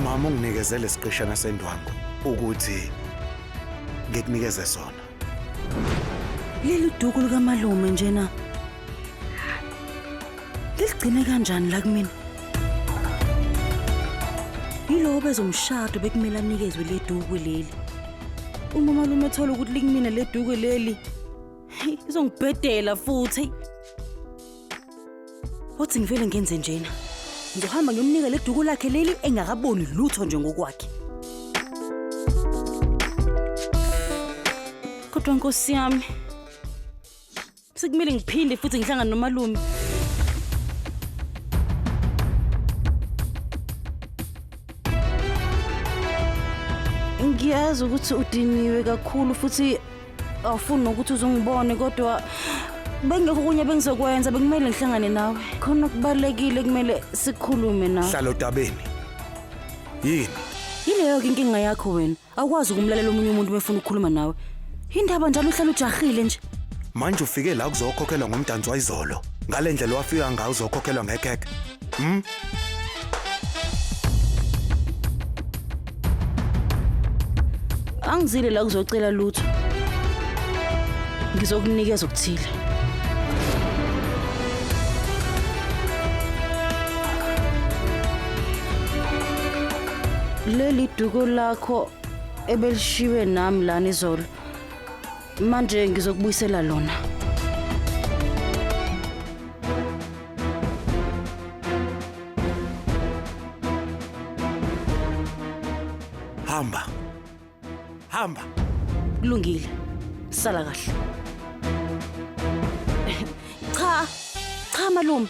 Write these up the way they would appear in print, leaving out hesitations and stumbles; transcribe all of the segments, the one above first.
Umama unginikeze lesiqeshana sendwangu ukuthi ngikunikeze sona. Leli duku likamalume njena. Liligcine kanjani la kumina? Yilowo bezomshado bekumele anikezwe le duku leli. Uma umalume ethola ukuthi likumina le duku leli, hey, izongibhedela futhi. Uthi ngivele ngenze njena. Ngizohamba ngiyomnika le duku lakhe leli engakaboni lutho nje ngokwakhe. Kodwa nkosi yami, sekumele ngiphinde futhi ngihlangane nomalume. Ngiyazi ukuthi udiniwe kakhulu futhi awufuni nokuthi uzongibone kodwa bengekho okunye bengizokwenza bekumele ngihlangane nawe. Khona kubalekile kumele sikhulume nawe. Hlala odabeni. Yini? Yileyo ke inkinga yakho wena. Awukwazi ukumlalela omunye umuntu befuna ukukhuluma nawe. Indaba njalo uhlala ujahile nje. Manje ufike la kuzokhokhelwa ngomdanso wayizolo. Ngale ndlela wafika ngayo uzokhokhelwa ngekhekhe. Angizile la kuzocela lutho. Ngizokunikeza okuthile. Leli duku lakho ebelishiwe nami lana izolo. Manje ngizokubuyisela lona. Hamba. Hamba. Kulungile. Sala kahle. Cha. Cha malume.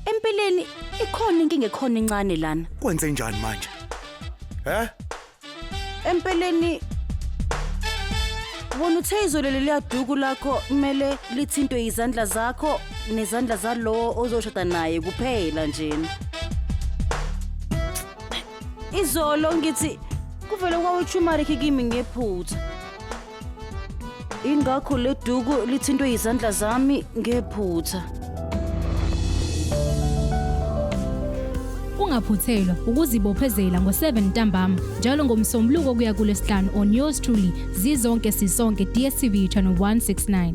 Empeleni ikhona inkinga ekhona encane lana. Kwenze njani manje? He? Empeleni wona uthe izolo leliya duku lakho kumele lithintwe izandla zakho nezandla zalowo ozoshada naye kuphela njena. Izolo ngithi kuvele kwawuchumariki kimi ngephutha. Ingakho le duku lithintwe izandla zami ngephutha. Ungaphuthelwa ukuzibophezela ngo-7 ntambama njalo ngoMsombuluko kuya kuLwesihlanu on yours truly Zizonke Sisonke DStv channel 169.